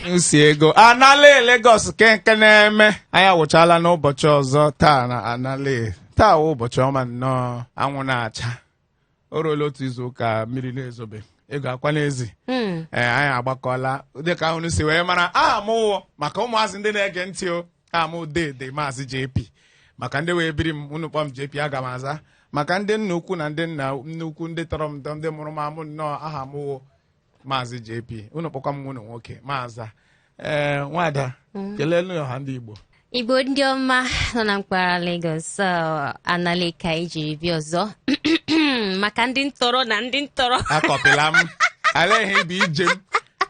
Nsi ego anale Lagos kenke na-eme anyị awụchala n'ụbọchị ọzọ taa na anale. Taa wụ ụbọchị ọma nnọọ, anwụ na-acha. O ruola otu izu ụka mmiri na-ezobe, ego akwa n'ezi. Ee, anyị agbakọla dịka unu si wee mara. Aha m wụ, maka ụmụazị ndị na-ege ntị o, aha m dede Maazị JP. Maka ndị wee biri m, unu kpọọ m JP, aga m aza. Maka ndị nna ukwu na ndị nna nnukwu, ndị tọrọ m, ndị mụrụ m amụ nnọọ, aha m wụ Maazị JP. Unu kpọkwa m unu nwoke maaza. Ee, nwada, kelelu ọha ndị Igbo. Igbo ndị ọma nọ na mpaghara Lagos, anale ka anyị jiri bịa ọzọ maka ndị ntọrọ na ndị ntọrọ. Akọpịla m. Eleghị ibe ije m,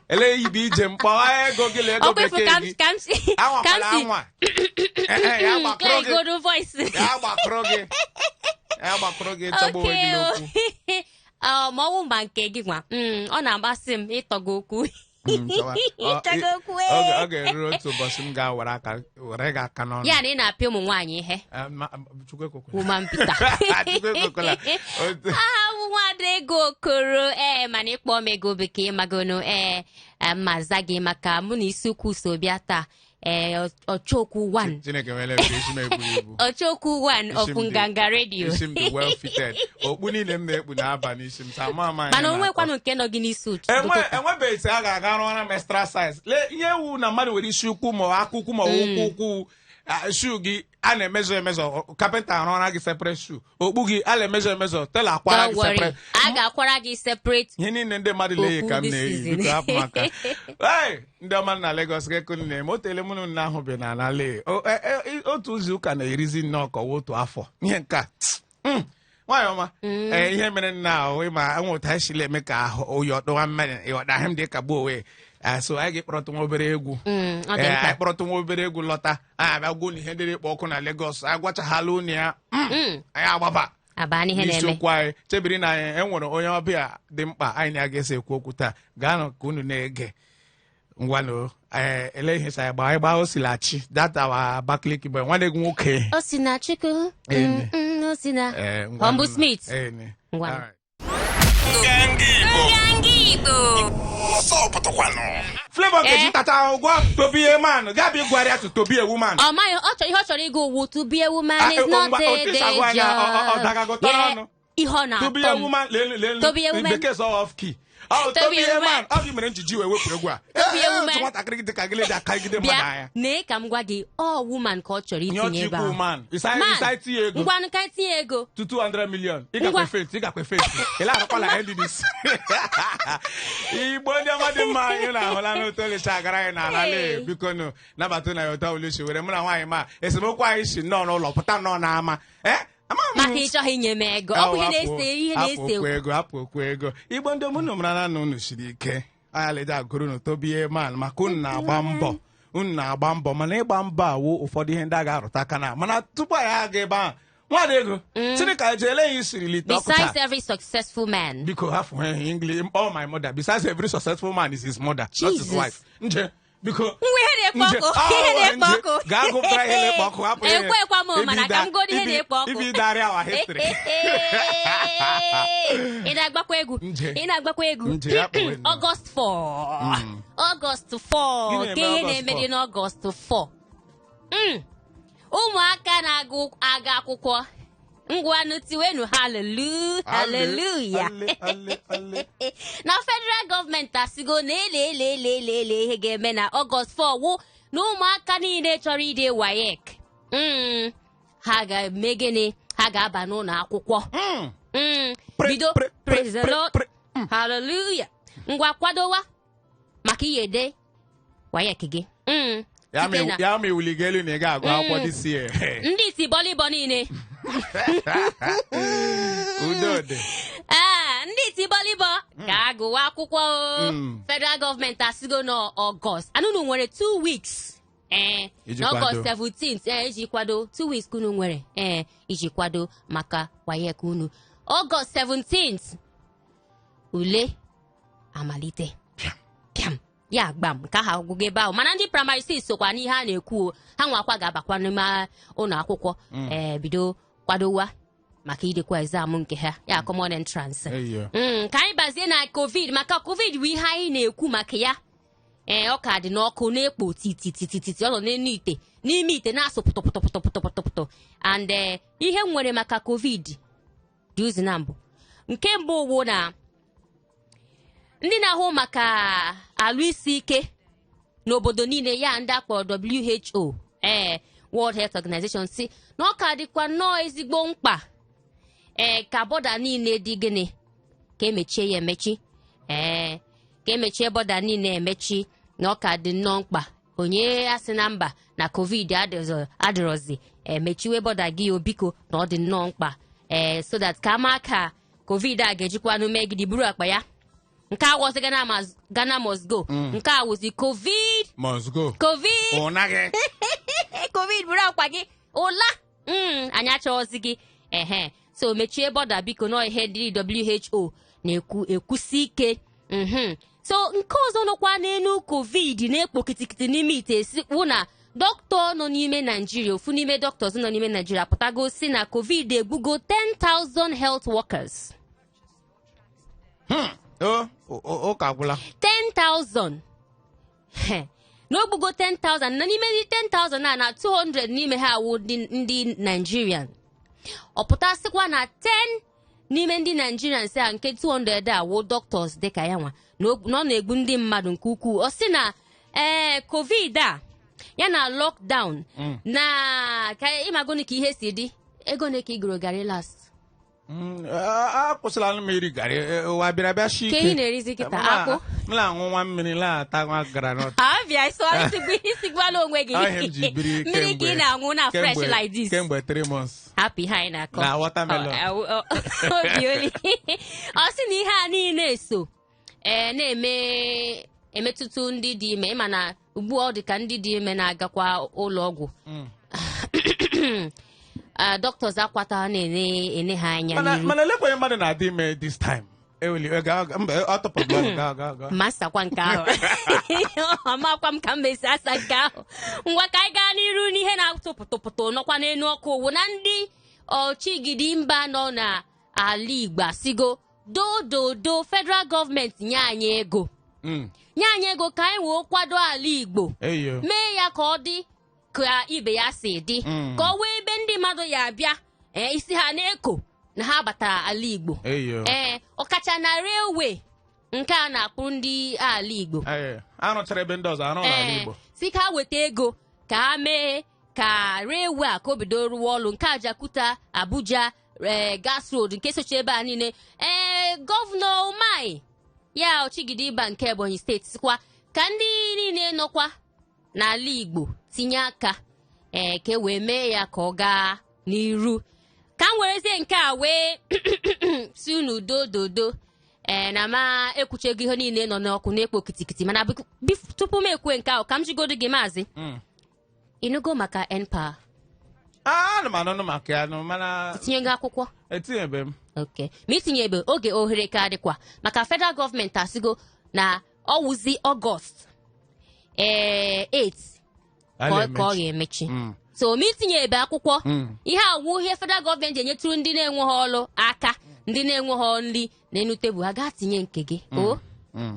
eleghị ibe ije m. Kpọwa ego gị na ego Ọkwa efu bekee ka m gị. ka m si ka m Anwakwala si anwa. Ee, ya gbakọrọ gị. Clear voice. Ya gbakọrọ gị, ya gbakọrọ gị, chọgbu onwe gị n'okwu. Ma ọwụ mba nke gị nwa, ọ na-amasị m ịtọgọ okwu. Ịtọgọ okwu. Ọ ga-eruru otu ụbọchị m ga-awere aka were gị aka n'ọnụ. Ya na ị na-apịa ụmụ nwaanyị ihe. Eh, Chukwu ekwekwala. Woman beater. Chukwu ekwekwala. Aha m nwada Ego Okoro. Ee, mana ịkpọ m ego bekee magono, ee, ma za gị maka mụ na isiokwu so bịa taa. Ee, ọchọokwu 1. Chineke nwere ebere, isi m eburu ibu. Ọchọokwu 1 Isi of m Nganga Radio. Isi m dị well fitted. Okpu niile m na-ekpu na-aba n'isi m sa ama ama. Mana onwekwanụ nke nọ gị n'isi ụtụtụ. Enwebeghị sị a ga-aga rụọra m extra size. Lee ihe ewu na mmadụ nwere isi ukwu ma ọ aka ukwu ma ọ ụkwụ ukwu. Shoe gị a na-emezọ emezọ, kapịnta arụọra gị separate shoe. Okpu gị a na-emezọ emezọ, tailor akwara Don't gị worry. separate. A ga-akwara gị separate. Ihe niile ndị mmadụ na-eyi ka m Okpu this na-eyi. season. Biko hapụ maka. Hey, ndị ọma na Lagos, ka na-eme o teele mụ na ahụ bi na ala lee. Otu izu ụka na-erizi nnọọ ka ọwa otu afọ. Ihe nke a, nwaanyị ọma, ee, ihe mere nna ahụ ịma nwụta esila eme ka ahụ oyi ọdụwa mmadụ ịghọta ahụ m dị ka gbuo onwe. So anyị ga-ekpọrọtụ nwa obere egwu. Ọ dị Ee, mkpa. anyị kpọrọtụ nwa obere egwu lọta, anyị abịa gwuo na ihe ndị na-ekpo ọkụ na Lagos. Anyị gwachaghala unu ya. Anyị agbaba Aba n'ihe na-eme. N'isiokwu anyị, chebiri na anyị enwere onye ọbịa dị mkpa anyị na-aga esi ekwu okwu taa. Gaanụ ka unu na-ege. Ngwanụ, ee, ele ihe sa anyị gbaa, anyị gbaa Osilachi, that our Abakaliki boy, nwanne gị nwoke. O si na Chukwu. Ene. O si na Ee, ngwanụ. Humble Smith. Ene. Ngwanụ. All right. Nganga Igbo. Flavor Nkechi Eh. tacha ụgwọ to be a man, gabi gwara ya to be a woman. Ọ maghị ọ chọrọ ihe ọ chọrọ ịgụ ugwu. To be a woman Ah, is not ngwa, a otu isi day agụ anya, ọ dagagotara job. ọnụ. Ihe ọ To be a na-atọ m. woman, lelu lelu. To be a woman. Bekee sọ off key. Oh, To to be be a a woman. man. Ọ gị mere njiji wee wepụ egwu a. To be a Eh, eh, woman. otu nwatakịrị dị ka gị ji akagide mmadụ Bịa anya. nee ka m gwa gị, ọ woman ka ọ chọrọ Ihe itinye ọchị ebe ikwu ahụ. man. Man, Ịsa itinye ego. Ngwanụ, ka itinye ego. To 200 million. Ị Ngwa. gakwe faint, ị gakwe faint. Ị na-arụkwa na NDDC. Igbo ndị ọma dị mma, anyị na-ahụla n'otu olicha agara anyị n'ala lee. Biko nụ, nabata na ya ụtọ oluchi were mụ na nwaanyị ma esemokwu anyị si nnọọ n'ụlọ pụta nnọọ n'ama. Eh? Ama m. Maka ịchọghị inye m ego. Ọ bụ ihe na-ese, ihe Hapụ na-ese. Okwu ego, hapụ okwu ego. Igbo ndị unu mara na unu siri ike. Anya leje agụrụ unu to be a man, maka unu na-agba mbọ, unu na-agba mbọ, mana ịgba mbọ awụ ụfọdụ ihe ndị a ga-arụta aka na. Mana tupu anyị aga ebe ahụ, nwadị ego Chineke anyị ele ya isiri lite ọkụ Besides taa. every successful man. Biko hafụ ha English. Oh, my mother, besides every successful man is his mother, not his Jesus. wife. Nje, biko. Ngwa, ihe na-ekpo Nje. ọkụ. Ah, Ihe na-ekpo nje. ọkụ. Gaa gụpụtara ihe na-ekpo ọkụ, hapụ ihe. Ekwekwa m, mana ka m godo ihe na-ekpo ọkụ. Ibi darị our history. Ị na-agbakwa egwu. Nje. Ị na-agbakwa egwu. Nje, ya kpọwe nnọọ. August 4, August 4. Gịnị Ka na-eme ihe August na-eme dị 4? n'August 4. Ụmụaka na-agụ aga akwụkwọ, ngwanụ, tiwenu hallelujah, hallelujah. Ale, ale, ale. Na federal gọọmenti asigo na ele ele ele ele ele ihe ga-eme na August 4 wụ na ụmụaka niile chọrọ ide WAEC, ha ga-eme gịnị? Ha ga-aba n'ụlọ akwụkwọ. Bido praise the Lord. Hallelujah. Ngwa, kwadowa maka ihe ede WAEC gị. Ya Site ya ma iwuli gị elu na ị ga-agụ akwụkwọ this year. Ndị isi bọlịbọ niile. Udo dị. Ee, ndị isi bọlịbọ ga-agụwa akwụkwọ o. Federal gọọmenti asigo na Ọgọst anụnụ nwere 2 weeks, ee, Iji n'Ọgọst kwado. 17th, ee, iji kwado. 2 weeks ka unu nwere, ee, iji kwado maka WAEC unu. Ọgọst 17th, ule amalite. Pịam ya, gbam, nke ahụ agwụgo ebe ahụ. Mana ndị primary 6 sokwa n'ihe a na-ekwu o. Ha nwakwa ga-abakwa n'ime ụlọ akwụkwọ, ee, bido kwadowa maka idekwa exam nke ha, ya common entrance. Eyo. Ka anyị bazie na COVID, maka COVID bụ ihe anyị na-ekwu maka ya. Ee, ọ ka dị n'ọkụ na-ekpo tititititi. Ọ nọ n'elu ite, n'ime ite, na-asụ pụtụpụtụpụtụpụtụpụtụ. And ihe m nwere maka COVID dị ụzọ na mbụ. Nke mbụ wụ na ndị na-ahụ maka alụ isi ike n'obodo niile, ya ndị akpọrọ WHO, World Health Organization, si na ọ ka dịkwa nnọọ ezigbo mkpa ka border niile dị gịnị, ka emechie ya emechi, ka emechie border niile emechi, na ọ ka dị nnọọ mkpa. Onye asị na mba na COVID adịrọzi, emechiwe border gị o, biko, na ọ dị nnọọ mkpa, so that ka ama ka COVID a ga-ejikwanụ mee gidi buru akpa ya. Nke a wụzi Ghana must go, nke a wụzi COVID must go. COVID. Ụna gị. COVID buru akwa gị ụla. Anyị achọghịzi gị. Ehe, so mechie border, biko. Nọ ihe ndị WHO na-ekwu ekwusi ike. So nke ọzọ nọkwa n'elu COVID na-ekpo kitikiti n'ime ite sikwu na dọkịta nọ n'ime Naijiria, ofu n'ime doctors nọ n'ime Naijiria pụtago si na COVID egbugo 10,000 health workers. O ụka agwụla. 10,000. He, na ogbugo 10,000, na n'ime ndị 10,000 a na 200 n'ime ha awụ ndị Nigerian. Ọ pụtasịkwa na 10 n'ime ndị Nigerians a nke 200 a wụ doctors dịka ya nwa, na ọ na-egbu ndị mmadụ nke ukwuu. Ọ sị na COVID a ya na lockdown na ka ịmagonu ka ihe si dị. Ego na ka igoro garị last? Akwụsịla m iri garị. Ụwa bịara bịa shi Ka ike. ị na-erizi kịta? M Akpụ? M na-aṅụ nwa mmiri, na-ata nwa groundnut. Abịa isigwala onwe gị. Ọ ihe m ji biri Mmiri ka ị na-aṅụ na fresh like this. Kemgbe 3 months. Happy ihe anyị na-akọ. Na watermelon. Obi oli. Ọ sị na ihe a niile so na-eme emetụta ndị dị ime. Ịma na ugbu ọ dị ka ndị dị ime na-agakwa ụlọ ọgwụ, doctors akwata na-ene ene ha anya Mana n'iru. Mana elekwenye mmadụ na-adị ime this time. Eweli ga mba, ọ tọpụrụ ga ga ga. Ma sakwa nke ahụ, amakwa m ka m esi asa nke ahụ. Ngwa, ka anyị gaa n'iru n'ihe na-atụpụtụpụtụ nọkwa n'elu ọkụ owu na ndị ọchịgidi mba nọ n'ala Igbo asigo dododo, federal gọọmenti nye anyị ego, nye anyị ego ka anyị wee kwado ala Igbo, Eyo. mee ya ka ọ dị ka ibe ya si dị, ka ọ wee ebe ndị mmadụ ya abịa, isi ha na-eko na ha batara ala Igbo. Eyo. Ọkacha na railway nke a na-akpụ ndị ala Igbo. Ee, arụchara ebe ndị ọzọ arụ n'ala Igbo. Si ka ha weta ego ka ha mee ka railway a ka o bido rụwa ọrụ, nke Ajakuta, Abuja, gas road nke sochi ebe a niile. Gọvanọ Umahi ya Ọchịgide Ịba nke Ebonyi Steeti sikwa ka ndị niile nọkwa n'ala Igbo tinye aka, ka e wee mee ya ka ọ gaa n'iru. Ka m werezie nke a wee si unu dododo, na ma ekwuchego ihe niile nọ n'ọkụ na-ekpo kitikiti. Mana tupu m ekwe nke ahụ, ka m jigodo gị, maazị, ịnụgo maka N-Power? Ah, ana m anụnụ maka ya nụ, mana Tinyego akwụkwọ? Etinyebe m. Ok, ma itinyebe, oge ohere ka dịkwa, maka federal gọọmenti asigo na ọwụzi Ọgọst 8 ka ọ ga-emechi. So ma itinyebe akwụkwọ, ihe awụ ihe federal gọọmenti enyetụrụ ndị na-enweghị ọrụ aka, ndị na-enweghị nri n'elu tebụl ha. Gaa tinye nke gị o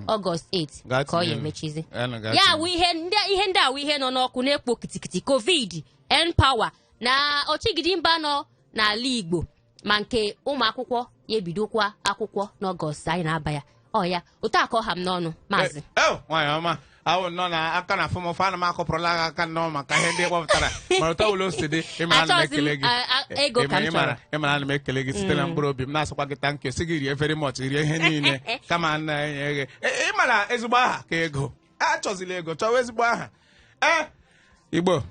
Ọgọst 8 Gaa ka ọ tinye ya m. emechizi. Enu, gaa Ya tinye. awụ ihe ndị awụ ihe nọ n'ọkụ na-ekpo kitikiti: COVID, N-Power na ọchịgidi mba nọ n'ala Igbo, ma nke ụmụ akwụkwọ ya ebidokwa akwụkwọ n'Ọgọst anyị na-aba ya. Ọ ya otu a ka ọ ha m n'ọnụ, maazị. Eh, nwaanyị ọma ahụ nọ na aka na afụmụfụ, ana m akọpụrụla gị aka nnọọ maka ihe ndị kpọpụtara. Mana ụtọ ụlọ o si dị, ịmara ana m Achọghịzị m, ekele gị. ego ka m chọrọ. Ịmara ana m ekele gị site na mkpụrụ obi m, na-asịkwa gị thank you, sị gị rie very much, rie ihe niile kama na enye gị. Ịmara ezigbo aha ka ego. Achọzila ego, chọwa ezigbo aha. Igbo,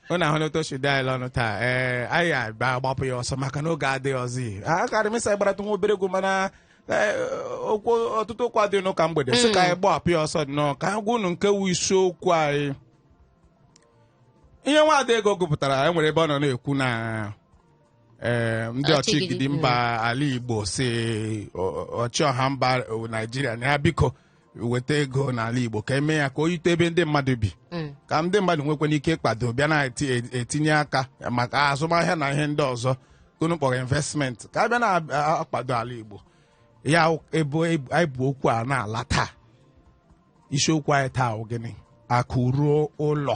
unu ahụ n'otu o si dị anyị ọnụ taa. Anyị abịa agbapụ ya ọsọ maka na oge adịghị ọzọ. Akarị m ịsa gbaratụ nwa obere egwu, mana okwu ọtụtụ okwu adịghị n'ụka mgbede, sị ka anyị gbapụ ya ọsọ nnọọ ka anyị gwa unu nke wu isiokwu anyị. Ihe nwaada ego gụpụtara, e nwere ebe ọ nọ na-ekwu na ndị Ọchịgidi, ọchịgidi mba ala Igbo si ọchịọha mba Naijiria na ya biko weta ego n'ala Igbo ka eme ya ka o yite ebe ndị mmadụ bi, ka ndị mmadụ nwekwana ike ịkwado bịa na-etinye aka maka azụmahịa na ihe ndị ọzọ unu kpọrọ investment, ka a bịa na-akwado ala Igbo. Ya ebe anyị bụ okwu a na-ala taa. Isiokwu anyị taa wụ gịnị? Akụ ruo ụlọ.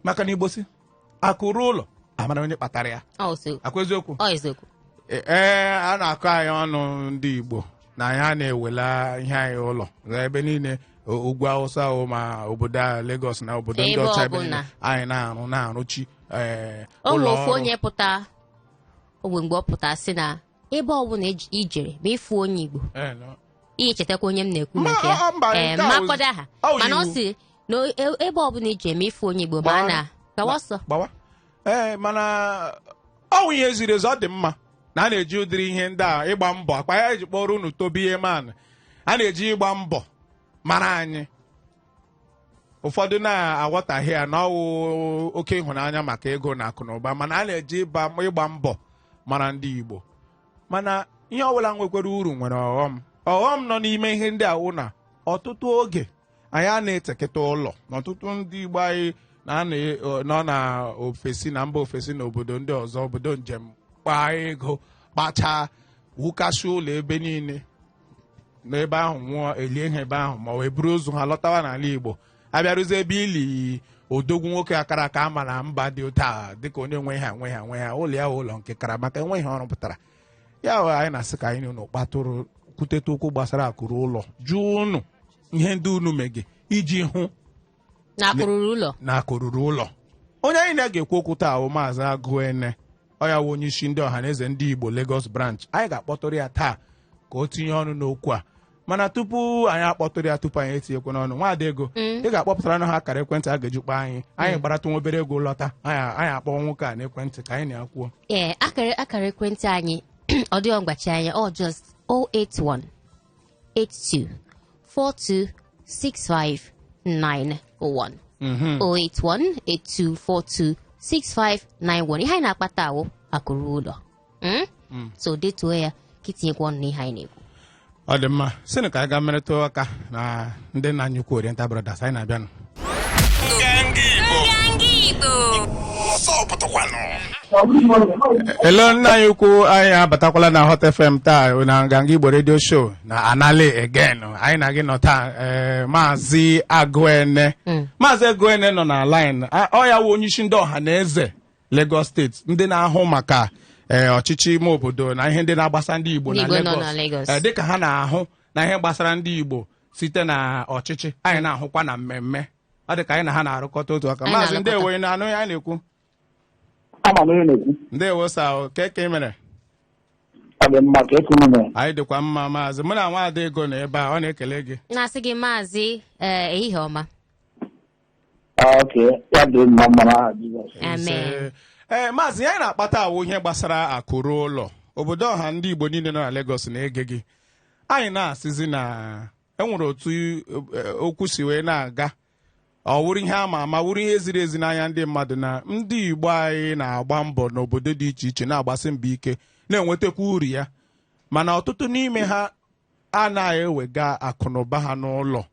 Maka na Igbo si akụ ruo ụlọ, amara onye kpatara ya. Ọ so. Akwa eziokwu? Ọ eziokwu. Ee, a na-akọ anyị ọnụ ndị Igbo na anyị a na-ewela ihe anyị ụlọ ebe niile, ugwu Awụsa o, ma obodo a Lagos na obodo ndị Ebe ọcha, ebe niile ọbụla. anyị na-arụ na-arụchi O ụlọ nwere ofu ọrụ. Onye pụta ogbe mgbe ọ pụta sị na ebe ọbụla ijere ma ịfụ onye Igbo, Ee, no. ihe chetakwa onye m na-ekwu Mba, maka ya. mba, Ee, nke a ma kwado aha, ọ mana ọ iwu. sị na ebe ọbụla ije ma ịfụ onye Igbo ma a Gbaa. na gawa ọsọ. Gbawa. Ee, mana ọ wụ ihe ziri ezi. Ọ dị mma na a na-eji ụdịrị ihe ndị a ịgba mbọ akpa ya eji kpọrọ unu tobi ihe man a na-eji ịgba mbọ mara anyị. Ụfọdụ na-aghọtahie ya na ọwụ oke ịhụnanya maka ego na akụ na ụba, mana a na-eji ịgba mbọ mara ndị Igbo. Mana ihe ọbụla nwekwara uru nwere ọghọm. Ọghọm nọ n'ime ihe ndị a wụ na ọtụtụ oge anyị a na-eteketa ụlọ na ọtụtụ ndị Igbo anyị na-anọ nọ na ofesi na mba ofesi na obodo ndị ọzọ, obodo njem, kpaa ego, kpachaa, wukasị ụlọ ebe niile n'ebe ahụ, nwụọ, elie ha ebe ahụ, ma ọ wee buru ozu ha lọtawa n'ala Igbo. Abịarụzie ebe ili odogwu nwoke akara aka ama na mba dị otu a dịka onye nwe ha nwe ha nwe ha ụlọ ya, ụlọ nke kara maka enweghị ọrụ pụtara ya. Anyị na-asị ka anyị unu kpatụrụ kwuteta okwu gbasara akụrụ ụlọ, jụọ unu ihe ndị unu mege iji hụ na akụrụrụ ụlọ. Na akụrụrụ ụlọ. Onye anyị na-ga-ekwu okwu taa bụ Maazị Agụene. Ọ ya wụ onye isi ndị Ọhaneze ndị Igbo Lagos branch. Anyị ga-akpọtụrụ ya taa ka o tinye ọnụ n'okwu a. Mana tupu anyị akpọtụrụ ya, tupu anyị etinyekwa n'ọnụ, nwaada Ego, ị ga-akpọpụtara na ha akara ekwentị a ga-eji kpọọ anyị. Anyị gbaratụ nwa obere ego lọta, anyị akpọ nwoke a n'ekwentị ka anyị na-akwuo. Ee, akara ekwentị anyị, ọ dịghị mgbachi anya, ọ just 081 82 42 65 91, 081 82 42 6591. Ihe anyị na-akpata awụ akụrụ ụlọ. So detuo ya ka itinyekwa ọnụ n'ihe anyị na-ekwu. Ọ dị mma. Sịnụ ka anyị gaa mmerịta ụka na ndị nna anyị ukwu Oriental Brothers. Anyị na-abịanụ. Nganga Igbo. Hello, nna anyị ukwu, anyị abatakwala na Hot FM taa na Nganga Igbo Radio Show na Anale again. Anyị na gị nọ taa. Ee, Maazị Agụene, Maazị Agụene nọ na line. Ọ ya wụ onye isi ndị ọha na eze Lagos Steeti, ndị na-ahụ maka ọchịchị ime obodo na ihe ndị na-agbasa ndị Igbo na Ndị Igbo nọ Lagos. na Lagos. Ee, dịka ha na-ahụ na ihe gbasara ndị Igbo site na ọchịchị, anyị na-ahụkwa na mmemme ọ dị ka anyị na ha na-arụkọta otu aka. Anyị Maazị, na-arụkọta. ndewo. Ị na-anụ ya na-ekwu? Ama m onye na-ekwu. Ndewo sa ka ị mere? Ọ dị mma, ka ekunu mere. Anyị dịkwa mma, maazị. Mụ na nwaada Ego nọ ebe a, ọ na-ekele gị. Na-asị gị, maazị, ee, ehihie ọma. Ok, ya dị mma mma n'aha Jizọs. Amen. Ise. Ee, maazị, anyị na-akpata awụ ihe gbasara akụrụ ụlọ. Obodo ọha ndị Igbo niile nọ na Lagos na-ege gị. Anyị na-asịzi na enwere otu okwu si wee na-aga, ọ wụrụ ihe ama ama, wụrụ ihe ziri ezi n'anya ndị mmadụ na ndị Igbo anyị na-agba mbọ n'obodo dị iche iche, na-agbasi mbọ ike, na-enwetakwa uru ya, mana ọtụtụ n'ime ha anaghị ewega akụnụba ha n'ụlọ,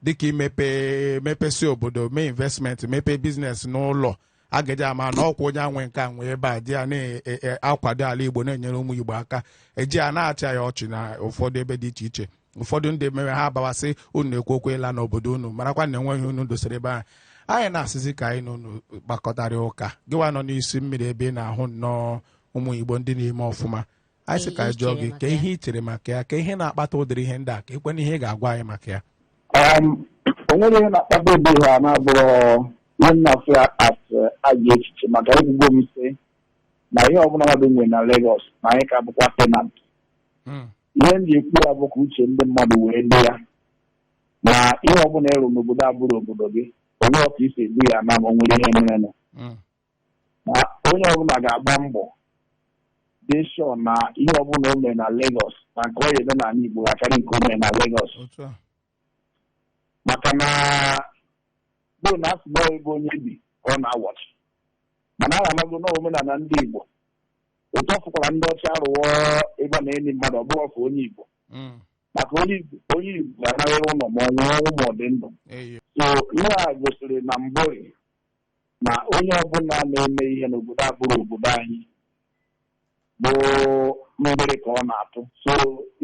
dịka imepe mepesi obodo, mee investment, mepee business n'ụlọ. Agaji ama na ọkwa onye anwe nke a nwee ebe a dị ya na-akwado ala Igbo, na-enyere ụmụ Igbo aka, eji a na-achị ya ọchị na ụfọdụ ebe dị iche iche. Ụfọdụ ndị mere ha agbawasị unu na-ekwu okwu ịla n'obodo unu, marakwa na enweghị unu dosere ebe ahụ. Anyị na-asịzi ka anyị na unu kpakọtara ụka. Gịwa nọ n'isi mmiri ebe ị na-ahụ nnọọ ụmụ Igbo ndị na-eme ọfụma, anyị sị ka anyị jụọ gị ka ihe ị chere maka ya, ka ihe na-akpata ụdịrị ihe ndị a, ka ekwe na ihe ị ga-agwa anyị maka ya. O nwere ihe na-akpata ụdị ihe a na-abụrụ ihe m na-afụ ya as ajọ echiche, maka ekwugo m sị na ihe ọbụla mmadụ nwere na Lagos na anyị ka bụkwa tenant. Ihe m ji ekwu ya bụ ka uche ndị mmadụ wee dị ya na ihe ọbụla ịrụ n'obodo abụrụ obodo gị, onwe ka isi ebu ya na ma o nwere ihe merenụ, na onye ọbụla ga-agba mbọ dị sure na ihe ọbụla o mere na Lagos na nke ọ ya eme n'ala Igbo ga-akarị nke o mere na Lagos. Otu a. Maka na bụ na asị na ebe onye bi ka ọ na-awọchi, mana a ga-amago na omenala ndị Igbo otu ọ fụkwara ndị ọcha arụọ ebe a na-enyi mmadụ, ọ bụrụ ọfụ onye Igbo, maka onye Igbo ga-anaghị ụlọ ma ọ nwụọ ọnwụ ma ọ dị ndụ. Eyo. So ihe a gosiri na mbụrị na onye ọbụla na-eme ihe n'obodo abụrụ obodo anyị. Bụ mmiri ka ọ na-atụ. So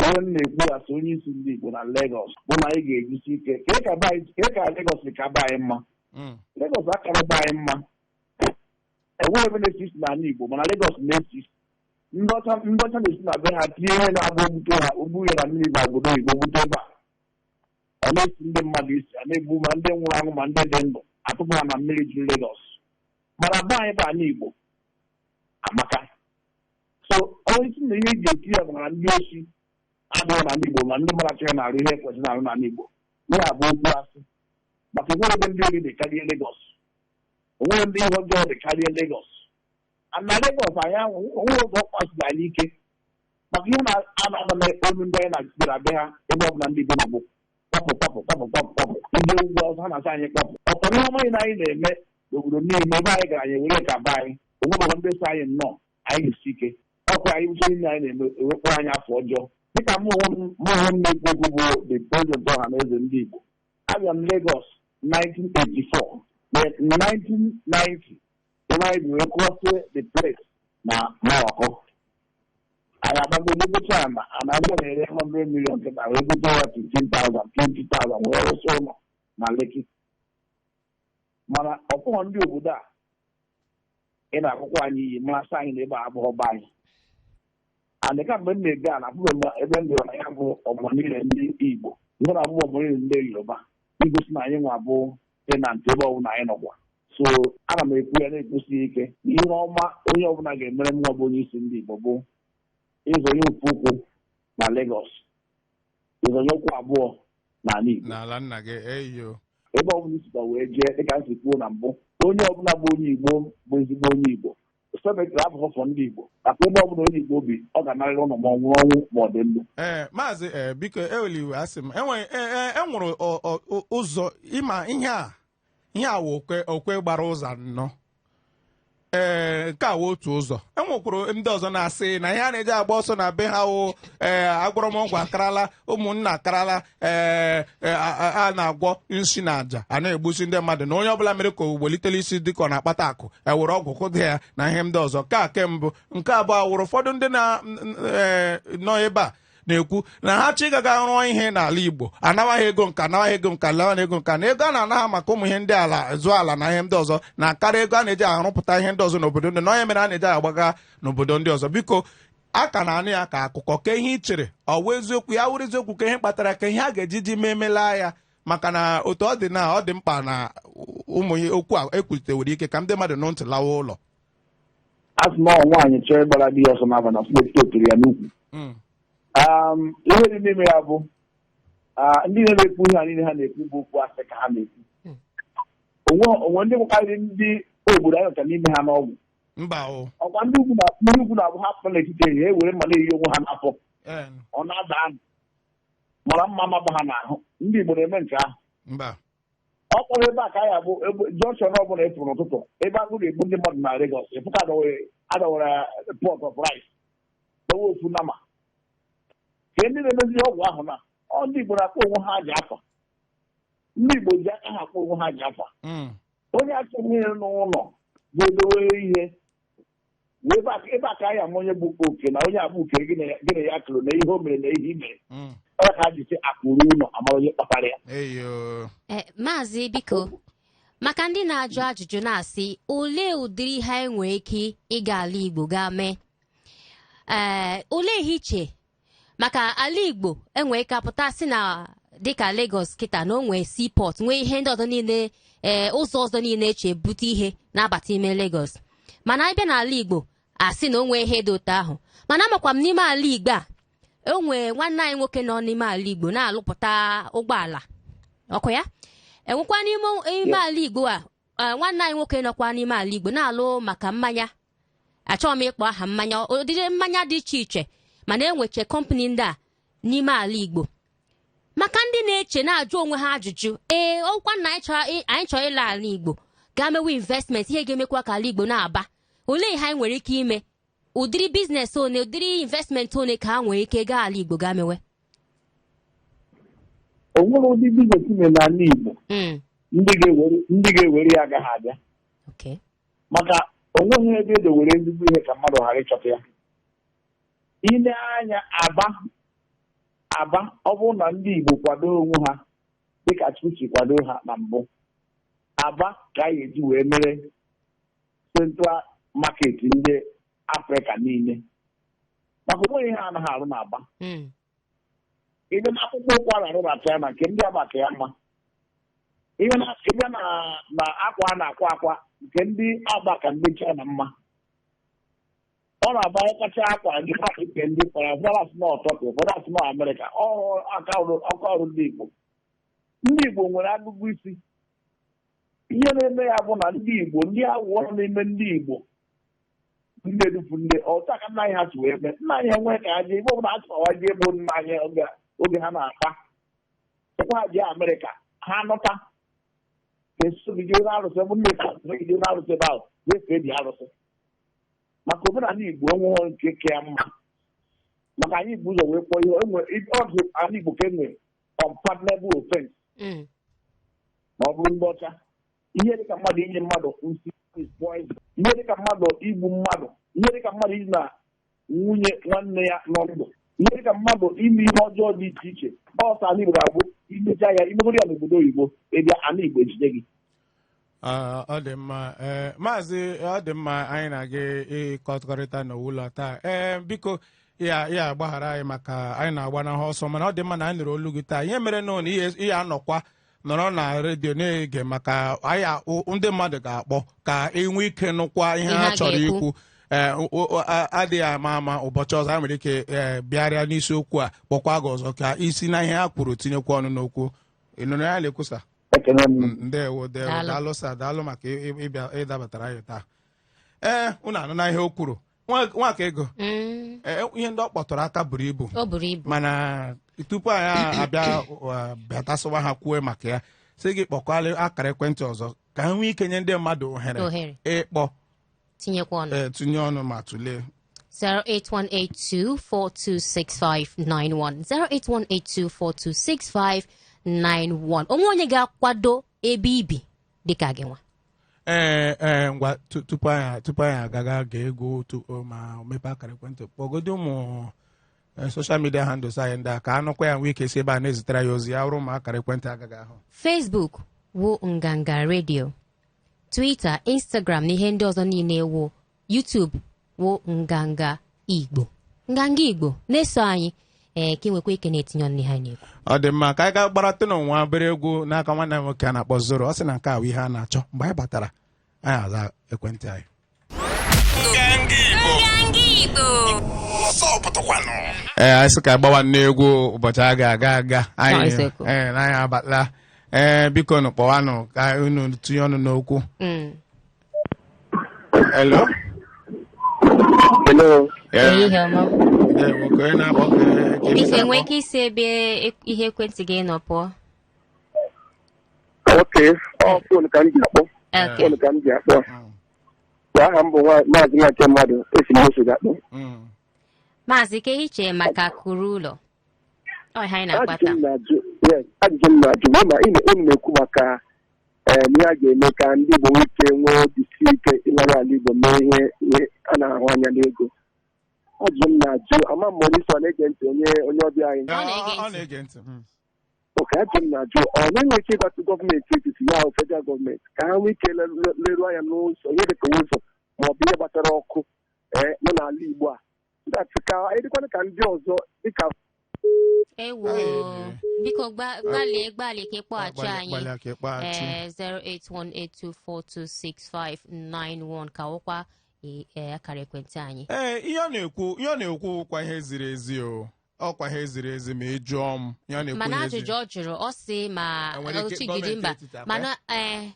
ihe m na-ekwu ya so onye isi ndị Igbo na Lagos bụ na anyị ga-ejisi ike kee ka be anyị- kee ka Lagos si ka be anyị mma. Lagos akara be anyị mma. Enweghị ebe na-esi isi n'ala Igbo, mana Lagos na-esi isi. Ndị ọcha na-esi na be ha tinye ihe na-abụ ogbute ha ogbu ya na mmiri na obodo oyibo gbute ebe a, ọ na-esi ndị mmadụ isi, a na-egbu ma ndị nwụrụ anwụ ma ndị dị ndụ, atụpụ ha na mmiri juru Lagos. Mana be anyị bụ ala Igbo amaka. So onye isi na ihe eji eti ya bụ na ndị osi adịghị n'ala Igbo, ma ndị mmadụ achọghị na-arụ ihe ekwesịrị na-arụ n'ala Igbo. Ihe a bụ okwu asị, maka enwere ebe ndị ori dị karịa Lagos, onwere ndị ihe ọjọọ dị karịa Lagos. Na Lagos anyị ahụ onwere ụzọ kpasiri anyị ike maka ihe na-ana na olu ndị anyị na-bịara be ha. Ebe ọbụla ndị Igbo na-abụ kpapụ, kpapụ, kpapụ, kpapụ, kpapụ. Ndị ugwu ọzọ ha na-asị anyị kpapụ. Ọtọrọ ihe ọma niile anyị na-eme n'obodo niile ebe anyị gara, anyị ewere ka be anyị. Onwere ndị so anyị nnọọ, anyị ga-esi ike ọkwa anyị wuche niile anyị na-eme ewekpọ anyị afọ ọjọọ. Dịka mụ onwe m na-ekwu okwu bụ the president ọha na eze ndị Igbo, abịa m Lagos 1984. Na 1990, ebe anyị bi wee cross the place na Maroko, anyị agbago gote ana ana ndị na-ere 100 million kịta, wee gote ya 15,000, 20,000, wee rụsị ụlọ na Lekki. Mana ọpụghọ ndị obodo a ị na-akwụkwọ anyị iyi marasị anyị na ebe a abụghọ be anyị. And ka mgbe m na-ebe a na abụghị m ebe m dịrọ na ya bụ ọgbọ niile ndị Igbo, ihe na abụghị ọgbọ niile ndị Yoruba, igosi na anyị nwa bụ tenant ebe ọbụla anyị nọkwa. So ana m ekwu ya na-ekwusi ike na ihe ọma onye ọbụla ga-emere m nwa bụ onye isi ndị Igbo bụ ịzọnye ofu ụkwụ na Lagos, ịzọnye ụkwụ abụọ n'ala Igbo. N'ala nna gị, eyo. Ebe ọbụla isikwa wee jee, dịka m si kwuo na mbụ, onye ọbụla bụ onye Igbo bụ ezigbo onye Igbo. Cemetery abụghị for ndị Igbo, maka ebe ọbụla onye Igbo bi, ọ ga-anarịrị ụlọ, ma ọ nwụrụ ọnwụ ma ọ dị ndụ. Ee, maazị, ee, biko eweliwe, asị m enwe enwere ụzọ ịma ihe a, ihe a wụ okwe okwe gbara ụzọ anọ. Ee, nke a wụ otu ụzọ. Enwekwuru ndị ọzọ na-asị na ihe a na-eji agba ọsọ na be ha wụ ee agwọrọmọgwụ akarala, ụmụnna akarala, ee a na-agwọ nsi na àjà, a na-egbusi ndị mmadụ, na onye ọbụla mere ka o welitele isi dịka ọ na-akpata akụ, ewere ọgwụ kụda ya na ihe ndị ọzọ. Nke a ke mbụ. Nke abụọ wụrụ ụfọdụ ndị na nọ ebe a na-ekwu na ha chi gaga rụọ ihe n'ala Igbo, anawaghị ego nka, anawaghị ego nka, anawaghị ego nka, na ego a na-ana ha maka ụmụ ihe ndị ala zụọ ala na ihe ndị ọzọ na-akarị ego a na-eji arụpụta ihe ndị ọzọ n'obodo ndị na onye mere a na-eji agbaga n'obodo ndị ọzọ. Biko, a ka na-anụ ya ka akụkọ. Ka ihe ị chere, ọ wụ eziokwu? Ya wụrụ eziokwu, ka ihe kpatara, ka ihe a ga-eji ji mee emela ya, maka na otu ọ dị na ọ dị mkpa na ụmụ ihe okwu a ekwutewere ike ka ndị mmadụ nụ ntị lawa ụlọ. A sị na ọ nwaanyị chọrọ ịgbara di ya ọsọ n'abalị na smoke totiri ya n'ukwu. Ihe dị n'ime ya bụ ndị na-ekwu ihe a niile ha na-ekwu bụ okwu asị ka ha na-ekwu. Onwe onwe ndị nwekarịrị ndị obodo anyị nọcha n'ime ha n'ọgwụ. Mba o. Ọkwa ndị ugwu na ndị ugwu na-abụ ha pụta n'etiti ehihie, e were mma na-eyi onwe ha n'afọ. Ọ na-ada anụ mara mma mabụ ha n'ahụ. Ndị Igbo na-eme nke ahụ. Mba. Ọ kpọrọ ebe a ka anyị abụ ebe junction ọbụla ịfụrụ n'ụtụtụ, ebe agụ na-egbu ndị mmadụ na Lagos, ịfụka adọwere pot of rice, dowe ofu nama ka ndị na-emezi ọgwụ ahụ na ọ ndị Igbo na-akpọ onwe ha ji afa. Ndị Igbo ji aka ha akpọ onwe ha ji afa. Onye achọghị ihe n'ụlọ ga-edowe ihe wee ebe a ka anyị ama onye bụ oke na onye abụ uke gị na ya kụrụ na ihe o mere na ihe i mere. Ọ ka ha ji sị akụrụ ụlọ amara onye kpatara ya. Eyo. Ee, maazị, biko, maka ndị na-ajụ ajụjụ na-asị olee ụdịrị ihe anyị nwere ike ịga ala Igbo gaa mee, ee, olee ihe iche maka ala Igbo enwere ike apụta sị na dịka Lagos kịta na o nwee seaport, nwee ihe ndị ọzọ niile, ee, ụzọ ọzọ niile eche ebute ihe na-abata ime Lagos, mana abịa n'ala Igbo asị na o nwee ihe dị otu ahụ? Mana amakwa m n'ime ala Igbo a, o nwee nwanne anyị nwoke nọ n'ime ala Igbo na-alụpụta ụgbọala ọkụ ya enwekwa n'ime ime ala Igbo a, nwanne anyị nwoke nọkwa n'ime ala Igbo na-alụ maka mmanya. Achọghị m ịkpọ aha mmanya, ụdịrị mmanya dị iche iche, mana enweche company ndị a n'ime ala Igbo. Maka ndị na-eche na-ajụ onwe ha ajụjụ, ee, ọkwa na anyị chọrọ ịla ala Igbo gaa mewe investment, ihe ga-emekwa ka ala Igbo na-aba, olee ihe anyị nwere ike ime? Ụdịrị business one, ụdịrị investment one ka ha nwere ike gaa ala Igbo gaa mewe? O nwere ụdị business mere n'ala Igbo ndị ga-ewere ya agaghị abịa. Maka o nweghị ebe edowere ezigbo ihe ka mmadụ ghara ịchọta ya. Ile anya Aba, Aba, ọ bụrụ na ndị Igbo kwado onwe ha dịka Chukwu si kwado ha na mbụ, Aba ka a ga-eji wee mere central market ndị Afrịka niile, maka onweghị ihe anaghị arụ n'Aba. Ịbịa na akpụkpọ ụkwụ a na-arụ na China, nke ndị Aba ka ya mma. Ịbịa na akwa a na-akwa akwa, nke ndị Aba ka ndị China mma. Ọ na-aba ịkacha akwa ndị nke ndị kwara, ụfọdụ asị na Turkey, ụfọdụ asị na Amerịka. Ọrụ aka ọrụ, aka ọrụ ndị Igbo. Ndị Igbo nwere agụgụ isi. Ihe na-eme ya bụ na ndị Igbo, ndị awụọ nọ n'ime ndị Igbo, ndị edufu ndị ọta ka nna anyị ha si wee mee. Nna anyị enwee ka ha jee igbe ọbụla ha chọrọ jee bụ nna anyị oge ha na-akpa chekwa ha jee Amerịka, ha nọta esogide na arụsị bụ nne sogide na arụsị ebe ahụ jee fee dị arụsị, maka omenala Igbo enweghị nke ka ya mma, maka anyị bụ ụzọ wee kpọọ ihe enwe ọdụ ala Igbo ka enwe unpardonable offense ma ọ bụrụ ndị ọcha, ihe dịka mmadụ inye mmadụ nsi is poison, ihe dịka mmadụ igbu mmadụ, ihe dịka mmadụ idina nwunye nwanne ya nọ ndụ, ihe dịka mmadụ ime ihe ọjọọ dị iche iche. Ọsọ ala Igbo ga-abụ imecha ya, imegoro ya n'obodo oyibo, ịbịa ala Igbo ejide gị. Ọ dị mma. Ee, maazị, ọ dị mma. Anyị na-aga ịkọkọrịta n'ụlọ taa. Ee, biko ya ya agbaghara anyị maka anyị na-agbanahụ ọsọ, mana ọ dị mma na anyị nụrụ olu gị taa. Ihe mere na ihe anọkwa nọrọ na redio na-ege, maka anyị ndị mmadụ ga-akpọ ka enwe ike nụkwa ihe ihe ha ha chọrọ ga-ekwu. Ikwu. Ee, adịghị ama ama, ụbọchị ọzọ ha nwere ike ee bịarịa n'isiokwu a, kpọkwa gị ọzọ ka isi na ihe ha kwuru tinyekwa ọnụ n'okwu. Ị nụrụ ya na-ekwusa? Ekene m. Ndewo, ndewo. Daalụ. Daalụ sa, daalụ maka ịbịa ịdabatara anyị taa. Ee, unu anụ na ihe o kwuru. Nwaka ego. Ee, ihe ndị ọ kpọtụrụ aka buru ibu. O buru ibu. Mana tupu anyị abịa bịatasịwa ha kwuo maka ya, sị gị kpọkwalị akara ekwentị ọzọ ka ha nwee ike nye ndị mmadụ ohere ohere ịkpọ tinyekwa ọnụ. Ee, tinye ọnụ ma tụlee. 08182426591, 08182426591. Onwe onye ga-akwado ebe ibi dịka gị nwa. Ee, ngwa, tupu anyị agaga gee egwu ma mepee akara ekwentị, kpọgodi ụmụ social media handles anyị ndị a ka anụkwa ya, nwee ike si ebe a na-ezitere ya ozi ya bụrụ ma akara ekwentị agaghị ahụ. Facebook wụ Nganga Radio, Twitter, Instagram na ihe ndị ọzọ niile wụ, YouTube wụ Nganga Igbo. Nganga Igbo na-eso anyị, ee, ka ị nwekwa ike na-etinye ọnụ n'ihe anyị na-ekwu. Ọ dị mma. Ka anyị ga gbarata n'ụwa obere egwu n'aka nwanne m nwoke a na-akpọ Zoro. Ọ sị na nke a bụ ihe a na-achọ. Mgbe anyị batara, anyị aza ekwentị anyị. Nganga Igbo. Ee, anyị sị ka agbawa nne egwu ụbọchị a ga-aga aga Ọ, anyị. eziokwu. Ee, na anyị abatala. Ee, biko nụ, kpọwanụ ka unu tinye ọnụ n'okwu. Hello. Hello. Ee, Ehihie ọma. Ee, nwoke onye na-akpọ ka Biko ebe enwe na-akpọ? ike isi ebe ihe ekwentị gị nọ pụọ. Okay, ọ phone ka m ji akpọ. Okay. Phone ka m ji akpọ. Aha m bụ Maazị Nwake Mmadụ, esi m ose akpọ. Maazị, ka ihe iche maka kuru ụlọ ọ ihe anyị na-akpa Ajụjụ taa? m na-ajụ, yes, ajụjụ m na-ajụ bụ ma unu na-ekwu maka ihe a ga-eme ka ndị Igbo nwee ike nwee obi sie ike ịnara ala Igbo mee ihe a na-ahụ anya n'ego. Ajụjụ m na-ajụ, ama m onye isi ọ na-ege ntị, onye ọbịa anyị. Ọ na-ege Ọ ntị. na-ege ntị. Okay, ajụjụ m na-ajụ, ọ na-enwe ike ịgbatụ gọọmenti etiti, ya ahụ federal gọọmenti, ka ha nwee ike leruo anya n'ụzọ ihe dịka ụzọ ma ọ bụ ihe gbasara ọkụ ee nọ n'ala Igbo a, so that ka anyị dịkwana ka ndị ọzọ dịka Ewo. Ee. Biko gbalịa, gbalịa ka ịkpọghachi Gbalịa- anyị. Gbalịa ka ịkpọghachi. Ee, 08182426591 ka wụkwa akara ekwentị anyị. Ee, ihe ọ na-ekwu kwa ihe ziri ezi o. Ọkwa ihe ziri ezi ma ị jụọ m. Ihe ọ na-ekwu Mana ihe ziri ajụjụ ọ jụrụ, ọ sị ma Enwere ike ọchịgidi gọọmenti mba etiti akwa ya? Mana ee,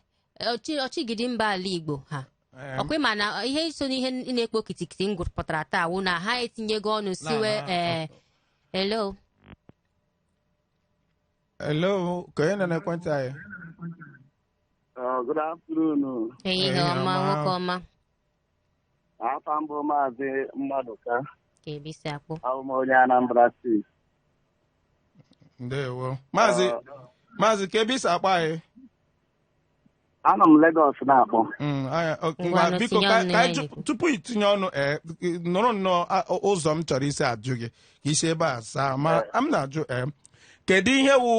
ọchịgidi mba ala Igbo ha Ee, ọkwa, ma na ihe so n'ihe na-ekpo kitikiti m gụpụtara taa wụ na ha etinyego ọnụ siwe. Ee, hello. Hello, ka onye nọ n'ekwentị anyị? Good afternoon. Ehihie Ehihie ọma. ọma. Nwoke ọma. Afa mbụ Maazị Mmadụka. Ka ebisi akpụ. Abụ m onye Anambra Steeti. Ndewo. Maazị, maazị, ka ebe isi akpọ anyị? Anọ m Lagos na-akpọ. Ngwa, Ngwanụ, biko tinye ka ọnụ ka ya anyị na-ekwu. Tupu itinye ọnụ, nụrụ nnọọ ụzọ m chọrọ isi ajụ gị ka isi ebe a saa ma m na-ajụ, kedu ihe wụ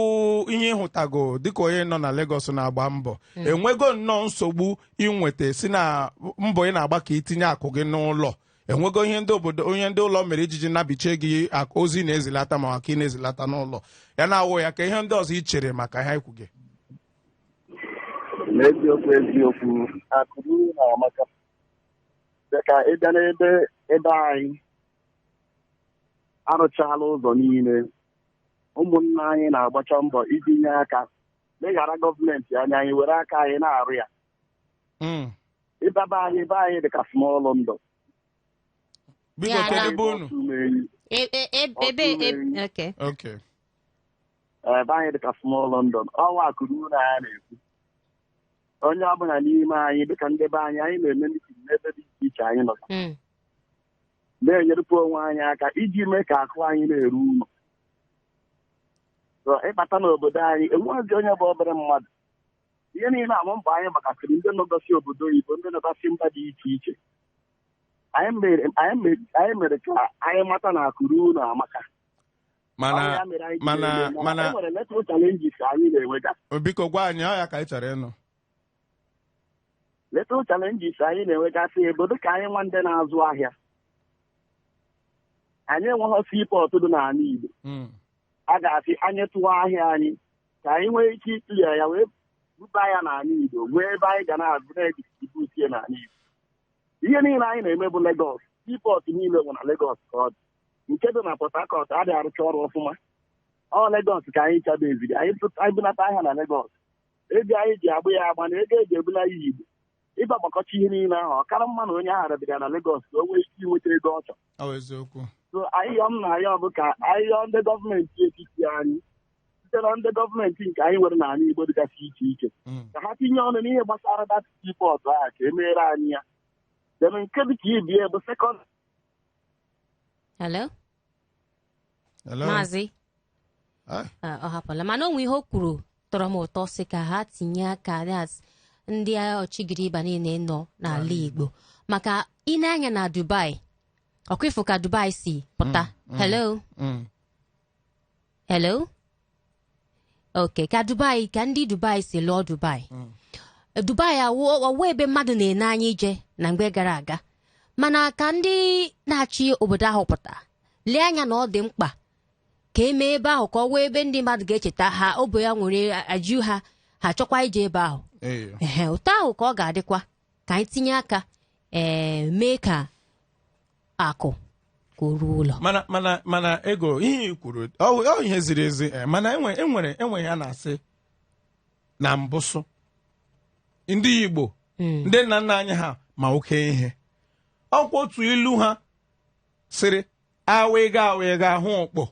ihe ịhụtago dịka onye nọ na Lagos na-agba mbọ, enwego nnọọ nsogbu inweta si na mbọ ị na-agba ka itinye akụ gị n'ụlọ, enwego ihe ndị obodo, onye ndị ụlọ mere ijiji nabichie gị ozi na-ezilata ma maka ị na-ezilata n'ụlọ ya na-awụ ya, ka ihe ndị ọzọ ị chere maka ihe ikwu gị? N'eziokwu eziokwu, akụrụ na-amaka dịka ịbịa n'ebe ebe anyị arụchala ụzọ niile. Ụmụnna anyị na-agbacha mbọ iji nye aka leghara gọọmenti anya, anyị were aka anyị na-arụ ya. Ịbaba anyị, be anyị dịka small London. Biko, Ya, kedu ebe unu? Ọtụmenyi. Ebe, okay. Okay. Ebe anyị dịka small London. Ọnwa akụrụ na ya na-ekwu onye ọbụla n'ime anyị, dịka ndị be anyị, anyị na-eme meeting n'ebe dị iche iche anyị nọ, na-enyerụpụ onwe anyị aka iji mee ka akụ anyị na-eru ụlọ. So, ịbata n'obodo anyị, enweghịzi onye bụ obere mmadụ. Ihe niile amụ mbọ anyị gbakasịrị ndị nọgasị obodo oyibo, ndị nọgasị mba dị iche iche, anyị mere ka anyị mata na akụ ruo ụlọ amaka. Mana Ọ ya mere anyị ji mana na-eme, mana e nwere little challenges anyị na-enwega. Biko gwa anyị, ọ ya ka anyị chọrọ ịnụ. Little challenges anyị na-enwegasị ebo dịka anyị nwa ndị na-azụ ahịa, anyị enweghị seaport dị n'ala Igbo. A ga-asị anyị tụọ ahịa anyị ka anyị nwee ike iklia ya wee buba ya n'ala Igbo, nwee ebe anyị ga na-azụ na-edistribute ya n'ala Igbo. Ihe niile anyị na-eme bụ Lagos. Seaport niile bụ na Lagos ka ọ dị. Nke dị na Port Harcourt adịghị arụcha ọrụ ọfụma. Ọ Lagos ka anyị chabeziri. Anyị bunata ahịa na Lagos, ego anyị ji agba ya agba na ego eji ebula ya Igbo, ịba gbakọcha ihe niile ahụ, ọ kara mma na onye ahụ bịara na Lagos ka o nwee ike inweta ego ọ chọrọ. Ọ bụ eziokwu. So ahịhịa m na-arịọ bụ ka ahịhịa ndị gọọmenti etiti anyị, site na ndị gọọmenti nke anyị nwere n'ala Igbo dịgasị iche iche, ka ha tinye ọnụ n'ihe gbasara that seaport ahụ ka e meere anyị ya. Then nke dị ka ibie bụ second. Hello? Hello? Maazị. Ah, Ah, ọ hapụla, mana o nwe ihe o kwuru tọrọ m ụtọ, sị ka ha tinye aka, that's ndị ọchịgịrịba niile nọ n'ala Igbo, maka ine anya na Dubai, ọkwa ifo ka Dubai si pụta. Hello? Hello? Ok, ka Dubai, ka ndị Dubai si lụọ Dubai. Dubai awụ ebe mmadụ na-ene anya ije na mgbe gara aga, mana ka ndị na-achị obodo ahụ pụta lee anya na ọ dị mkpa ka emee ebe ahụ ka ọ wee ebe ndị mmadụ ga-echeta ha, obe ya nwere ajụ ha, ha chọkwa ije ebe ahụ. Ehe, ụtọ ahụ ka ọ ga-adịkwa ka anyị tinye aka, mee ka akụ ka o ruo ụlọ. Mana ego ihe i kwuru, ọ ihe ziri ezi, mana enwe ya na-asị na mbụsụ ndị Igbo, ndị nna nna anyị ha ma oke ihe. Ọkwa otu ilu ha sịrị, awịga awịga hụ ụkpọ,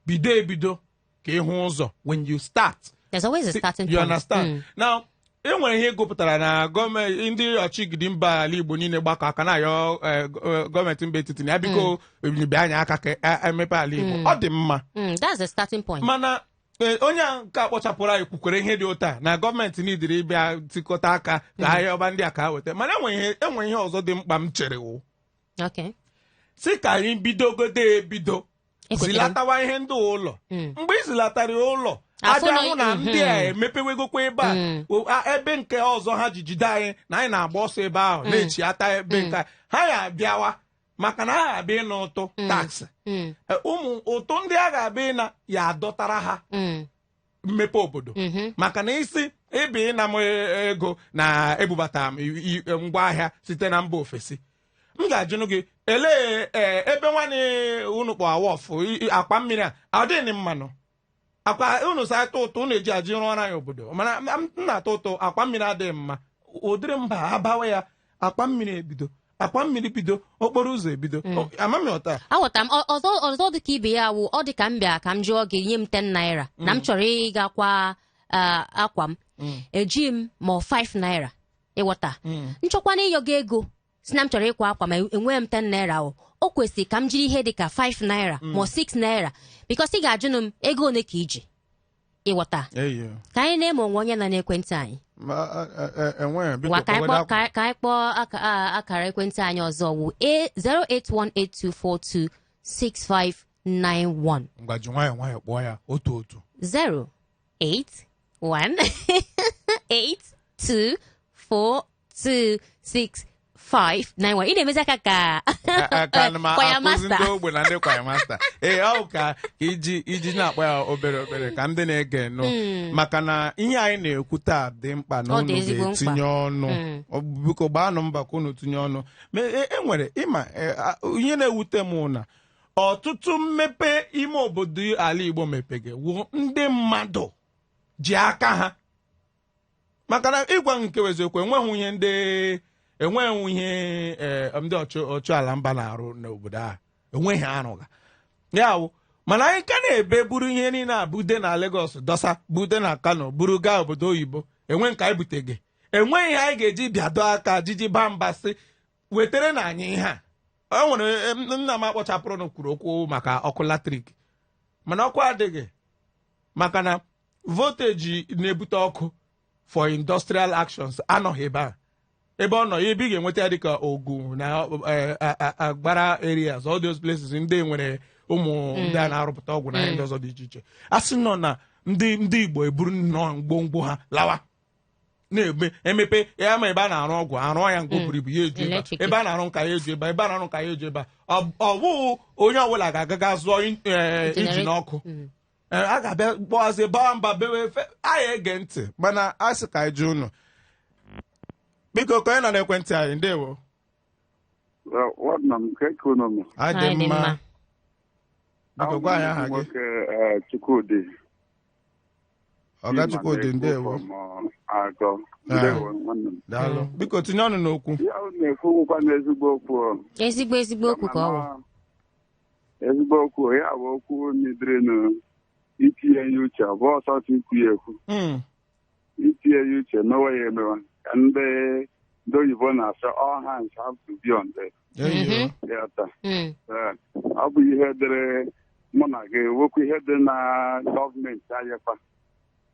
bido ebido ka ịhụ ụzọ. When you start, There's always a starting you point. understand? Now, e nwere ihe gụpụtara na gọọmenti, ndị ọchịgidi mba ala Igbo niile gbakọ aka na-ayọ gọọmenti mba etiti na ya biko bịa anyị aka ka emepe ala Igbo. Ọ dị mma. That's the starting point. Mana onye a nke akpọchapụrụ anyị kwukwere ihe dị ụta na gọọmenti niile ịbịa tikọta aka ka ahịa ọba ndị a ka ha weta. Mana enwe ihe ọzọ dị mkpa m chere wụ si ka anyị bidogodo ebido Ekwetere m. zilatawa ihe ndị ụlọ. Mgbe ị zilatara ya ụlọ, Afụ abịa na- hụ na ndị a emepewegokwa ebe a. Ebe nke ọzọ ha ji jide anyị na anyị na-agba ọsọ ebe ahụ na-echiata ebe nke a. Ha ya abịawa maka na ha ga-abịa ịna ụtụ tax. Ụmụ ụtụ ndị a ga-abịa ịna ya adọtara ha mmepe obodo, maka na isi ịbịa ịna m ego na ebubata m ngwaahịa site na mba ofesi, m ga-ajụnụ gị elee ebe nwanne unu kpọ awọfụ akwa mmiri a ọ dịghị mmanụ akwa unu sa atụ ụtụ unu eji aji rụọrọ anyị obodo. Mana m na-atụ ụtụ akwa mmiri adịghị mma. Ụdịrị mba abawa ya, akwa mmiri ebido, akwa mmiri bido, okporo ụzọ ebido. Amami ọta. Aghọtara m. Ọzọ dị ka ibe ya wụ, ọ dị ka m bịa ka m jụọ gị, nye m 10 naira na m chọrọ ịgakwa akwa m, eji m ma ọ 5 naira, ịghọta? Nchọkwa na ịyọ gị ego si na m chọrọ ịkwa akwa ma enweghị m 10 naira, o kwesịrị ka m jiri ihe dị ka 5 naira ma ọ 6 naira, because ị ga-ajụnụ m ego one ka iji, ịghọta? Eyo. Ka anyị na-eme onwe onye nọ n'ekwentị anyị. Ma, enweghị, biko. Ngwa, ka anyị kpọgodo. Ka anyị kpọọ akara ekwentị anyị ọzọ wụ 08182426591. Ngwa, ji nwayọọ nwayọọ kpọọ ya otu otu. 08182426591. Ị na-emezi aka ka Ka na m Kwaya akụzi master. Ndị ogbe na ndị kwaya master. Ee, ọ bụ ka iji na-akpọ ya obere obere ka ndị na-ege nụ, maka na ihe anyị na-ekwu taa dị mkpa na Ọ dị unu ezigbo mkpa. ga-etinye ọnụ. Biko gbaanụ mbọ ka unu tinye ọnụ. Ma e nwere ịma ihe na-ewute m na ọtụtụ mmepe ime obodo ala Igbo mepege wụ ndị mmadụ ji aka ha, maka na ịgwa nke eziokwu, enweghị ihe ndị enweghị ihe ndị ọchụ ala mba na-arụ n'obodo a, enweghị arụga ya wụ. Mana anyị ka na-ebe buru ihe niile a bude na Lagos, dọsa bude na Kano, buru gaa obodo oyibo, enwe nke anyị butege. Enweghị ihe anyị ga-eji bịado aka jiji ba mba sị wetere na anyị ihe a. O nwere nna m akpọchapụrụ kwuru okwu maka ọkụ latrik, mana ọkụ adịghị maka na voltage na-ebute ọkụ for industrial actions anọghị ebe a. Ebe ọ nọ, ebe ị ga-enweta ya dịka Ogun na Agbara areas, all those places ndị nwere ụmụ ndị a na-arụpụta ọgwụ na ihe ndị ọzọ dị iche iche. A sị nọ na ndị Igbo eburu nnọọ ngwongwo ha lawa na-eme emepe ya, ma ebe a na-arụ ọgwụ arụọ ya nke buru ibu ya eju ebe a. Electric. Ebe a na-arụ nka ya eju ebe a, ebe a na-arụ nka ya eju ebe a. Ọ bụghị onye ọbụla ga-agaga zụọ engine ọkụ. A ga-abịa kpọwazie bawa mba bewe efe anyị ege ntị, mana a sị ka anyị jụ unu. Biko, ka onye nọ n'ekwentị anyị. Ndewo. Nwanna m, nke ka unu nọ? Anyị Anyị dị dị mma. mma. Biko gwa anyị aha gị. Nwoke Chukwudị. Ọga Chukwudị, ndewo. Agọ. Ndewo, nwanne m. Daalụ. Biko tinye ọnụ n'okwu. Ya unu na-ekwu n'ezigbo okwu o. Ezigbo okwu ka ọ bụ. Ezigbo okwu ya bụ okwu nidịrịnụ itinye ya uche. Ọ bụ ọsọsọ ikwu ya ekwu, itinye ya uche, mewe ya emewe, ka ndị oyibo na-asị, "All hands have to be on deck." Eyo. Ya taa. Ee, ọ bụ ihe dịrị mụ na gị, wekwu ihe dị na gọọmenti anyị kwa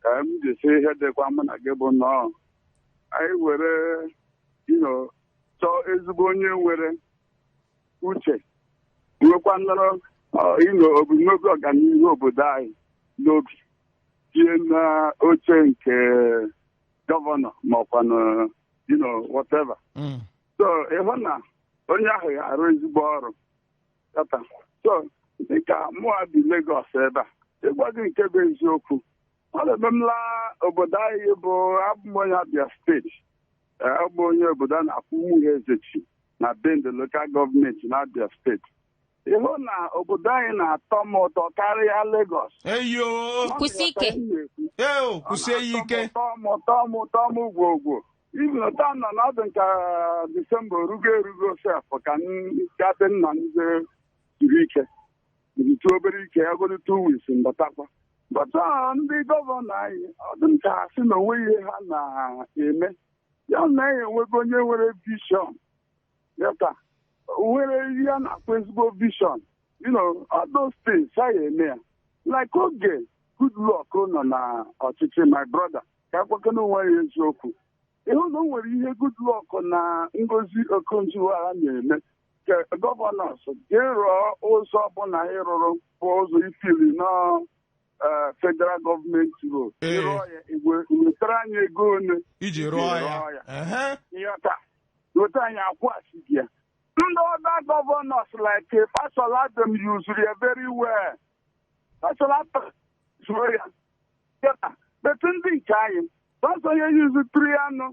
ka m ji sị ihe dịkwa mụ na gị bụ nnọọ anyị were chọọ ezigbo onye nwere uche, nwekwa nọrọ ebumnobi ọganihu obodo anyị n'obi, tinye na oche nke gọvanọ ma ọkwanụ whatever. So ịhụ na onye ahụ ga-arụ ezigbo ọrụ tata. So dịka mụa bi Lagos ebe a, ịgwa gị nke bụ eziokwu, ọ na-eme m laa obodo anyị bụ abụ m onye Abia Steeti. Ee, ọ bụ onye obodo a na-akpọ Umuhe Ezechi na Bende Local Government na Abia Steeti. Ịhụ na obodo anyị na-atọ m ụtọ karịa Lagos. Eyo. Kwụsị ike. Eo, kwụsie ya ike. Tọ m ụtọ m ụtọ m gwogwo ibi ụtọ nọ n'ọdụ nke Disemba orugo erugo sef ka m gabe nna m jee zuru ike, zuru obere ike ya godo 2 weeks mbatakwa. Bata ndị gọvanọ anyị, ọ dị m ka ha sị na onwe ihe ha na-eme ya na ya enwego onye nwere vision yata nwere ihe a na-akpọ ezigbo vision, all those things ha ya eme ya like oge Goodluck nọ na ọchịchị. My brother, ka akwakena onwe ya eziokwu, ịhụ na o nwere ihe Goodluck na Ngozi Okonjo-Iweala na-eme ka governors jee rụọ ụzọ ọbụla ịrụrụ bụ ụzọ ifili na federal gọọmenti road. Ịrụọ ya, igwe wetara anyị ego one iji rụọ rụọ ya. Ya. Ịghọta, weta anyị akwụghachi gị ya. Ndị other governors like Fashola dem used ya very well. Fashola zuo ya. Ịghọta? But ndị nke anyị sọsọ ihe yuzuturu ya nụ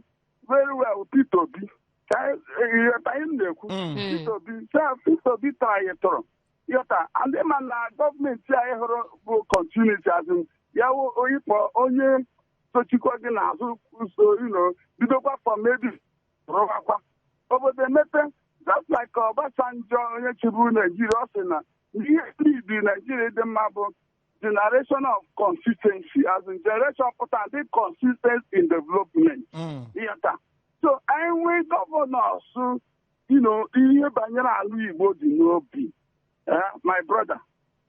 very well, Peter Obi. Ka ịghọta ihe m na-ekwu? Peter Obi sef, Peter Obi tara anyị tụrụ. Ịghọta, ndị ma na gọọmenti anyị hụrụ bụ continuity, as in ya wụ onye kpọ onye sochikwa gị n'azụ so bidokwa from maybe rụwakwa obodo emepe, just like Obasanjo onye chịburu Naijiria. Ọ sị na ihe ndị Naijiria dị mma bụ generation of consistency, as in generation pụta dị consistent in development. Ịghọta? So anyị nwee governors ihe banyere ala Igbo dị n'obi, my brother,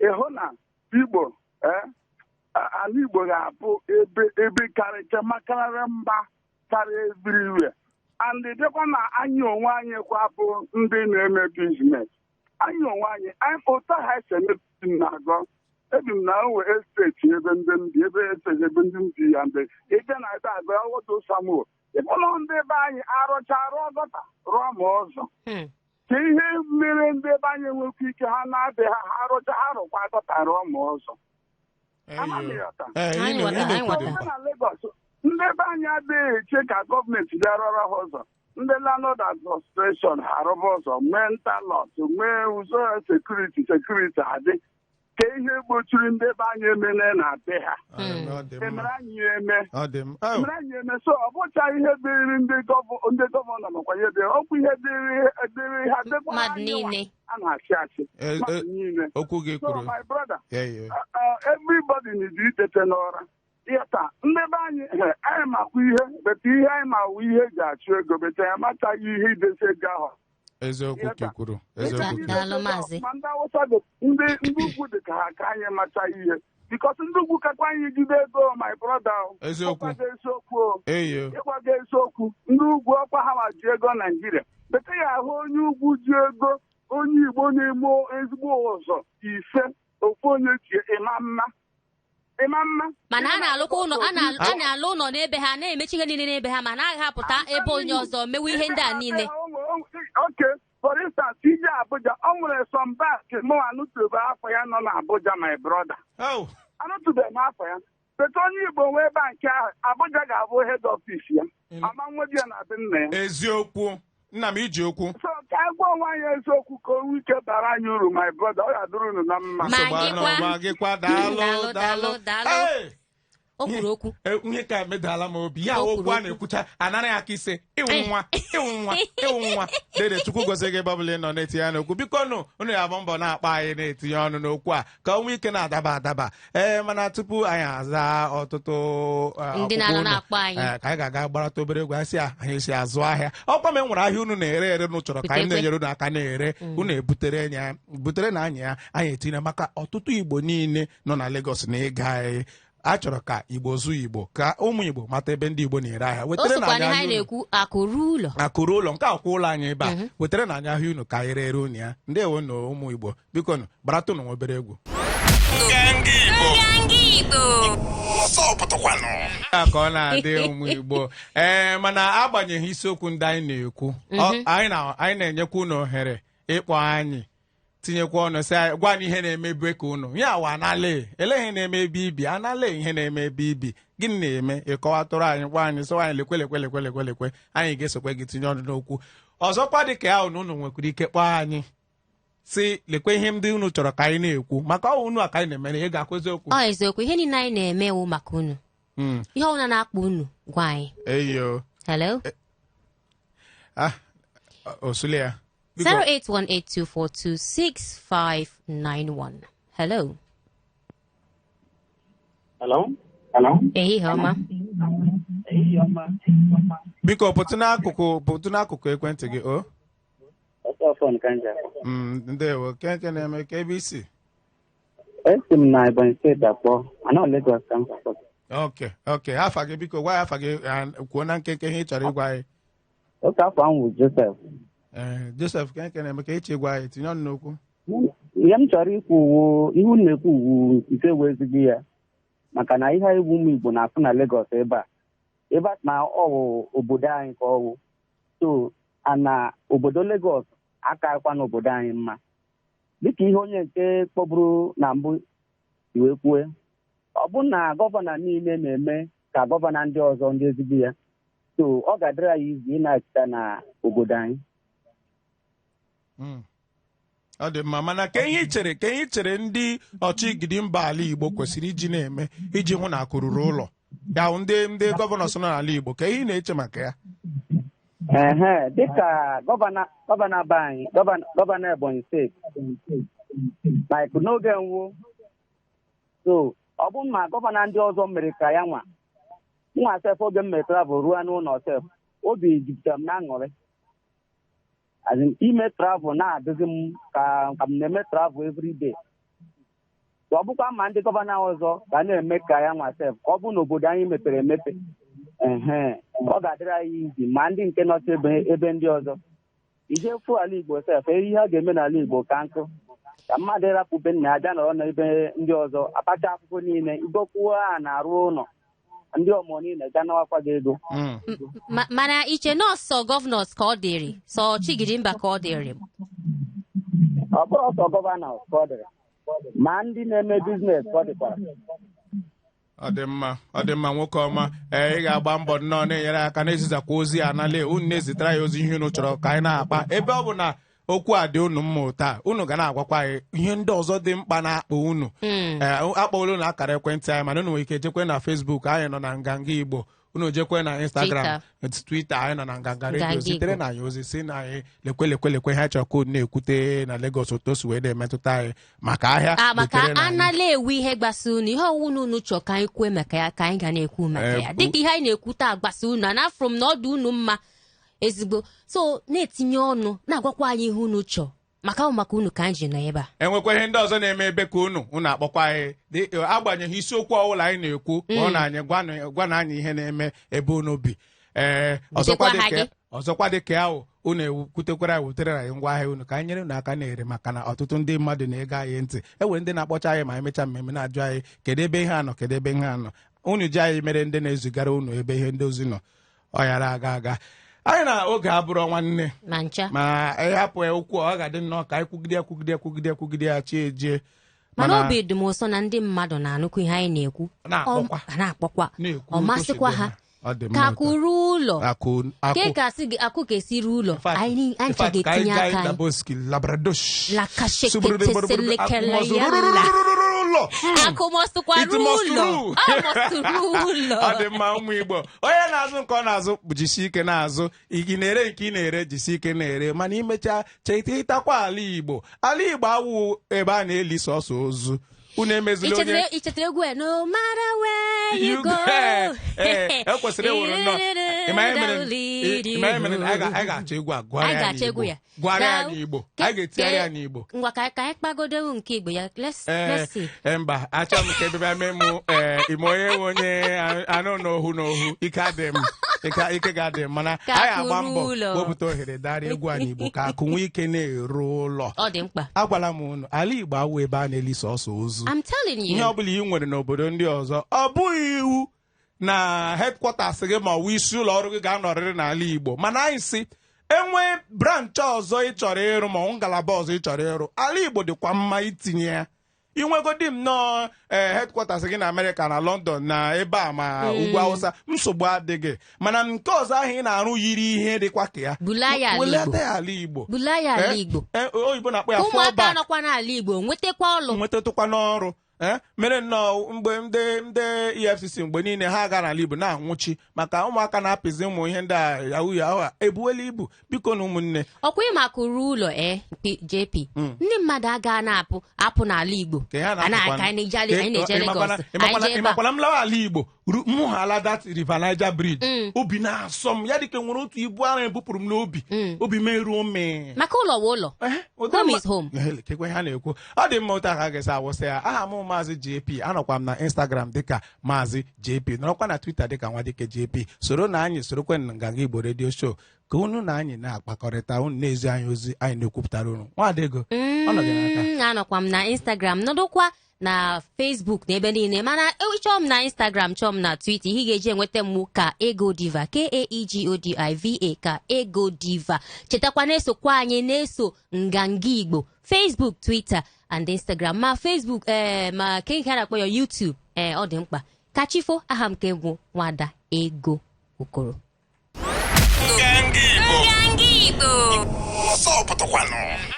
ịhụ na Igbo, ala Igbo ga-abụ ebe karịcha makarịrị mba. Karịa everywhere. And dịkwa na anyị onwe anyị kwa bụ ndị na-eme business. Anyị onwe anyị, anyị otu ha esi eme business na-agọ. Ebi m na onwe estate ebe ndị m bi, ebe estate ebe ndị m bi ya mgbe ịbịa na ebe agọ ọwọdụ samuel. Ịbụrụ ndị be anyị arụcha rụọ gutter, rụọ ma ụzọ. Ka ihe mere ndị be anyị enwekwa ike ha na-abịa ha ha rụcha ha rụkwa gutter, rụọ ma ụzọ. Amaghị ya taa. Ee, Anyị ghọtara, anyị ị na-ekwu dị ghọtara. mkpa. Na Lagos, ndị be anyị adịghị eche ka gọọmenti bịa rụọrọ ha ụzọ. Ndị landlord association ha arụba ụzọ, nwee interlock, nwee ụzọ security adị. Ka ihe gbochiri ndị be anyị emene na be ha? Ọ dị mma. Emere anyị eme. Ọ dị mma. Oh, Emere anyị eme. So ọ bụcha ihe dịrị ndị gọvanọ makwa ihe dịrị ọkwa ihe dịrị ha dịkwara Mmadụ anyị nwa niile. a na-achị achị, mmadụ niile. Okwu gị So kwuru. my brother, Yeah. everybody need itete n'ụra. Ịta ndị be anyị, anyị makwa ihe bete, ihe anyị ma wụ ihe eji achụ ego bete, anyị amachaghị ihe idesi ego ahụ. Eziokwu ka i kwuru. Eziokwu ka i kwuru. Daalụ, maazị. Ma ndị Awụsa dị, ndị ugwu dị ka ha ka anyị machaghị ihe, because ndị ugwu kakwa anyị jide ego, my brother o. Eziokwu. Ịgwago eziokwu o. Eyo. Ịgwago eziokwu, ndị ugwu ọkwa ha ma ji ego Naijiria bete ya ahụ. Onye ugwu ji ego, onye Igbo na-eme ezigbo ụzọ ise, ofu onye ji ịma mma, ịma mma. Mana a na-alụkwa ụlọ, a na-alụ ụlọ n'ebe ha, na-emechi ihe niile n'ebe ha, ma na-agaghị apụta ebe onye ọzọ mewe ihe ndị a niile. Okay, for instance, ije Abuja, o nwere some bank mụ anụtụbe afọ ya nọ n'Abuja, my brother. Oh. Anụtụbeghị m afọ ya bete. Onye Igbo nwee bank ahụ, Abuja ga-abụ head office ya, ama nwedi ya na be nna ya. Eziokwu. Nna m, iji okwu. So ka anyị gwa onwe anyị eziokwu ka o nwee ike bara anyị uru, my brother. Ọ ga-adịrị unu na mma. Ma Nsogbu gị anọ, kwa. ma gị kwa, daalụ. Daalụ, daalụ, daalụ. Hey! O kwuru okwu. Ihe ka medala m obi ya. O Okwu kwuru a na-ekwucha anara ya aka ise ịwụ nwa, ịwụ nwa, ịwụ nwa. Dede, Chukwu gozie gị ebe ọbụla ị nọ na-etinye ọnụ okwu. Biko nụ, unu ya bụ mbọ na-akpọ anyị, na-etinye ọnụ n'okwu a ka o nwee ike na-adaba adaba. Ee, mana tupu anyị aza ọtụtụ Ndị ọkpụkpọ na-anọ unu, na-akpọ anyị. Ka anyị ga-aga gbarata obere egwu. Anyị si anyị si azụ ahịa ọkwa ma e nwere ahịa unu na-ere ere unu chọrọ ka anyị Butekwe. na-enyere unu aka na-ere, unu ebutere ya, butere na anyị ya, anyị etinye maka ọtụtụ Igbo niile nọ na Lagos na ịga anyị a chọrọ ka Igbo zuo Igbo, ka ụmụ Igbo mata ebe ndị Igbo na-ere ahịa. O Wetere na sokwa anyị n'ihe ahịa anyị unu. Na-ekwu akụrụ ụlọ. Akụrụ ụlọ nke akwụ ụlọ anyị ebe a, wetere na anyị ahịa unu ka anyị rere unu ya. Ndewo na ụmụ Igbo, biko nụ gbaratụnụ nwa obere egwu. Nganga Igbo. Nganga Igbo. Ọsọ pụtakwanụ. Ya ka ọ na-adị, ụmụ Igbo. Ee, mana agbanyeghị isiokwu ndị anyị na-ekwu, anyị na-enyekwa unu ohere ịkpọ anyị, tinyekwa ọnụ, sị anyị gwa anyị ihe na-emebi ka unu ya wa anala ele ihe na-eme ebe ibi anala, ihe na-eme ebe ibi, gịnị na-eme, ịkọwatụrụ anyị, gwa anyị, sịwa anyị lekwe, lekwe, lekwe, lekwe, lekwe. Anyị ga-esokwe gị tinye ọnụ n'okwu. Ọzọkwa dị ka ya, unu nwekwara ike kpọọ anyị, si lekwe ihe ndị unu chọrọ ka anyị na-ekwu, maka ọ unu a ka anyị na-emere. Ị ga-akwụzi okwu. Ọ eziokwu, ihe niile anyị na-eme wụ maka unu. Ihe ọbụla na-akpa unu, gwa anyị. Eyo. Hello. Ah, osule ya. Biko. 08182426591. Hello. Hello? Hello? Ehihie ọma. Ehihie ọma. Biko pụtụ n'akụkụ ekwentị gị o. Ọsọ phone ka m ji akpọ. Ndewo. Kenke na-eme ka ebe isi? Esi m na Ebonyi Steeti akpọ, ana Lagos ka m akpọ. Ok, afa gị, biko gwa ya afa gị, kwuo na nkenke ihe ị chọrọ ịgwa anyị. Oke afọ ahụ bụ Joseph. Ee, Joseph, kenke na-eme ka ịchọ ịgwa anyị, tinye ọnụ n'okwu. Ihe m chọrọ ikwu wu ihe unu na-ekwu wu nke wu ezigbo ya, maka na ihe egwu ụmụ Igbo na-afụ na Lagos ebe a, ebe a na ọ wụ obodo anyị ka ọ wụ. So ana obodo Lagos akakwa n'obodo anyị mma, dịka ihe onye nke kpọburu na mbụ si wee kwue. Ọ bụ na gọvanọ niile na-eme ka gọvanọ ndị ọzọ ndị ezigbo ya, so ọ ga-adịrị anyị izu ịna-achịta na obodo anyị. Ọ dị mma, mana ka ihe i chere ndị ọchịgidi mba ala Igbo kwesịrị iji na-eme iji hụ na akụ ruru ụlọ ya hụ ndị gọvanọ so n'ala Igbo, ka ihe ị na-eche maka ya? Ehe, dịka gọvanọ be anyị, gọvanọ Ebonyi Steeti, like n'oge nwụ. So ọ bụ ma gọvanọ ndị ọzọ mere ka ya nwa nwa sef, oge m mere travel ruo n'ụlọ sef, obi jupụtara m na aṅụrị. As in, ime travel na-adịzi m ka m na-eme travel every day. So ọ bụkwa ma ndị gọvanọ ọzọ ga na-eme ka ya nwa sef, ka ọ bụ na obodo anyị mepere emepe. Ehe, ọ ga-adịrị anyị izi ma ndị nke nọcha ebe ndị ọzọ ije fụ ala Igbo sef, ihe a ga-eme n'ala Igbo ka nkụ ka mmadụ ịrapụ be nna ya bịa nọrọ n'ebe ndị ọzọ apacha akwụkwọ niile igokwuo a na-arụ ụlọ ndị ọmụ niile ga nawakwa gị ego. Mana iche na ọsọ governors ka ọ dịrị, sọ Chigidimba ka ọ dịrị? Ọ bụrụ ọsọ governor ka ọ dịrị, ma ndị na-eme business ka ọ dịkwara. Ọ dị mma, ọ dị mma, nwoke ọma. Ee, ị ga-agba mbọ nnọọ na-enyere aka na-ezizakwa ozi anale unu, na-ezitere anyị ozi ihe unu chọrọ ka anyị na-akpa. Ebe ọ bụ na okwu a dị unu mma taa, unu ga na-agwakwa anyị ihe ndị ọzọ dị mkpa na-akpa unu. Ee, akpọwolu unu akara ekwentị anyị, mana unu nwere ike jekwe na Facebook, anyị nọ na Nganga Igbo. Unu jekwe na Instagram, Twitter, anyị nọ na Nganga Radio. Nganga Zitere Igbo. na anyị ozi si na anyị lekwe, lekwe, lekwe ihe anyị chọrọ ka unu na-ekwute na Lagos, otu o si wee na-emetụta anyị maka ahịa. A maka Zitere na anyị. Anala ewu ihe gbasa unu, ihe ọwụna unu chọọ ka anyị kwue maka ya, ka anyị ga na-ekwu maka ya. Dịka ihe anyị na-ekwu taa gbasa unu, ana afụrụ m na ọ dị unu mma ezigbo, so na-etinye ọnụ, na-agwakwa anyị ihe unu chọọ, maka ọ maka unu ka anyị ji nọ ebe a. Enwekwa ihe ndị ọzọ na-eme ebe ka unu, unu akpọkwa anyị. Agbanyeghị isiokwu ọbụla anyị na-ekwu, kpọọ na anyị, gwanụ anyị ihe na-eme ebe unu bi. Ee, ọzọkwa Butekwa ha dịka gị. Ọzọkwa dịka ahụ, unu ekwutekwara anyị, wutere anyị ngwa ahịa unu ka anyị nyere unu aka na-ere, maka na ọtụtụ ndị mmadụ na-ege anyị ntị. Enwere ndị na-akpọcha anyị ma emechaa mmemme na-ajụ anyị, kedu ebe ihe anọ, kedu ebe ihe anọ. Unu ji anyị mere ndị na-ezigara unu ebe ihe ndị ozi nọ. Ọ yara aga aga anyị na oge abụrụ nwanne. Ma ncha. Ma ịhapụ ya okwu, ọ ga-adị nnọọ ka anyị kwugide ya, kwugide ya, kwugide ya, kwugide ya, chi ejie. Mana obi dị m ụsọ na ndị mmadụ na-anụkwu ihe anyị na-ekwu. Na-akpọkwa. Na-akpọkwa. Na-ekwu Ọ masịkwa otu o si ha dị ha. Ọ dị ka mma. akụ ruo ụlọ. Akụ akụ. Ka ka asị gị akụ ka esi ruo ụlọ, anyị anyị ncha ga-etinye aka anyị. Daboski labradosh. Lakasheketeselekele yala. Ụlọ. Akụ mọsụkwa It ruo must ụlọ. rule. Ọ mọsụrụ ụlọ. Ọ dị mma, ụmụ Igbo. Onye na-azụ nke ọ na-azụ, jisie ike na-azụ. Ị na-ere nke ị na-ere, jisie ike na-ere, mana imechaa cheta ịtakwa ala Igbo. Ala Igbo awụ ebe a na-eli sọsọ ozu. Unu emezila onye I chetara egwu a, "No matter where you You go"? Ee, e kwesịrị ịwụrụ nnọọ. Ịma ihe mere? Ịma ihe mere? Anyị ga-achọ egwu a, gụgharịa Anyị ya ga-achọ egwu n'Igbo. ya. Gụgharịa ya n'Igbo. Anyị ga-etigharị ya n'Igbo. Ngwa, ka anyị kpagodo nke Igbo ya. Let's see. Ee, mba, achọ m ka ebe bịa mee mụ. Ee, ime onye nwe onye anụ n'ohu n'ohu, ike adị m, ike ga-adị m, mana Ka anyị akụ agba mbọ ruo ụlọ. wepụta ohere darịa egwu a n'Igbo ka akụ nwee ike na-eru ụlọ. Ọ dị mkpa. Agwala m unu, ala Igbo awụ ebe a na-eli sọsọ ozu. I'm telling you. Ihe ọbụla ị nwere n'obodo ndị ọzọ, ọ bụghị iwu na headquarters gị ma ọ bụ isi ụlọ ọrụ gị ga-anọrịrị n'ala Igbo, mana anyị si enwee branch ọzọ ị chọrọ ịrụ ma ọ ngalaba ọzọ ị chọrọ ịrụ, ala Igbo dịkwa mma itinye ya. Inwegodi nnọọ ee headquarters gị na Amerịka, na London, na ebe a, ma ugwu Awụsa, nsogbu adịghị, mana nke ọzọ ahụ ị na-arụ yiri ihe dịkwa ka ya, Bulaa ya ala welata Igbo. ya ala Igbo. Bulaa ya ala Igbo. Oyibo na-akpọ ya Ụmụaka fallback. nọkwa n'ala Igbo nwetakwa ọlụ. Nwetatụkwa n'ọrụ. Mere nnọọ mgbe ndị EFCC mgbe niile ha gara n'ala Igbo na-anwụchi maka ụmụaka na-apịzi ụmụ ihe ndị a yahoo yahoo a ebuwela ibu. Biko na ụmụnne. Ọkwa ịma akụ ruo ụlọ, JP, ndị mmadụ aga na-apụ apụ n'ala Igbo. Ka ha A na- na-apụkwanụ. ka anyị na-eje, anyị na-eje Lagos, anyị jee ebe a. Ịmakwala m lawa ala Igbo, mụ ha ala that River Niger Bridge, obi na-asọ m ya dịka nwere otu ibu ara ebupụrụ m n'obi, obi m eruo mee. Maka ụlọ wụ ụlọ. Home is home. Kekwe ha na-ekwu, ọ dị mma. Otu aka ga-esi awụsị ya. Aha m Maazị JP. Anọkwa m na Instagram dịka Maazị JP, nọrọkwa na Twitter dịka Nwadike JP. Soro na anyị, sorokwe na Nganga Igbo Radio Show ka unu na anyị na-akpakọrịta, unu na-ezi anyị ozi anyị na-ekwupụtara unu. Nwadego, ọ nọ gị n'aka. Anọkwa m na Instagram, nọdụkwa na Facebook na ebe niile, mana chọọ m na Instagram, chọọ m na Twitter, ihe ị ga-eji enweta m ka Ego Diva, Kaegodiva, ka Ego Diva. Chetakwa na-esokwa anyị, na-eso Nganga Igbo Facebook, Twitter and Instagram, ma Facebook, ee, ma ke nke a na-akpọ ya YouTube. Ee, ọ dị mkpa. Kachifo, aha m ka egwu Nwada Ego Okoro. Nganga Igbo. Nganga Igbo. Ọsọ pụtakwanụ.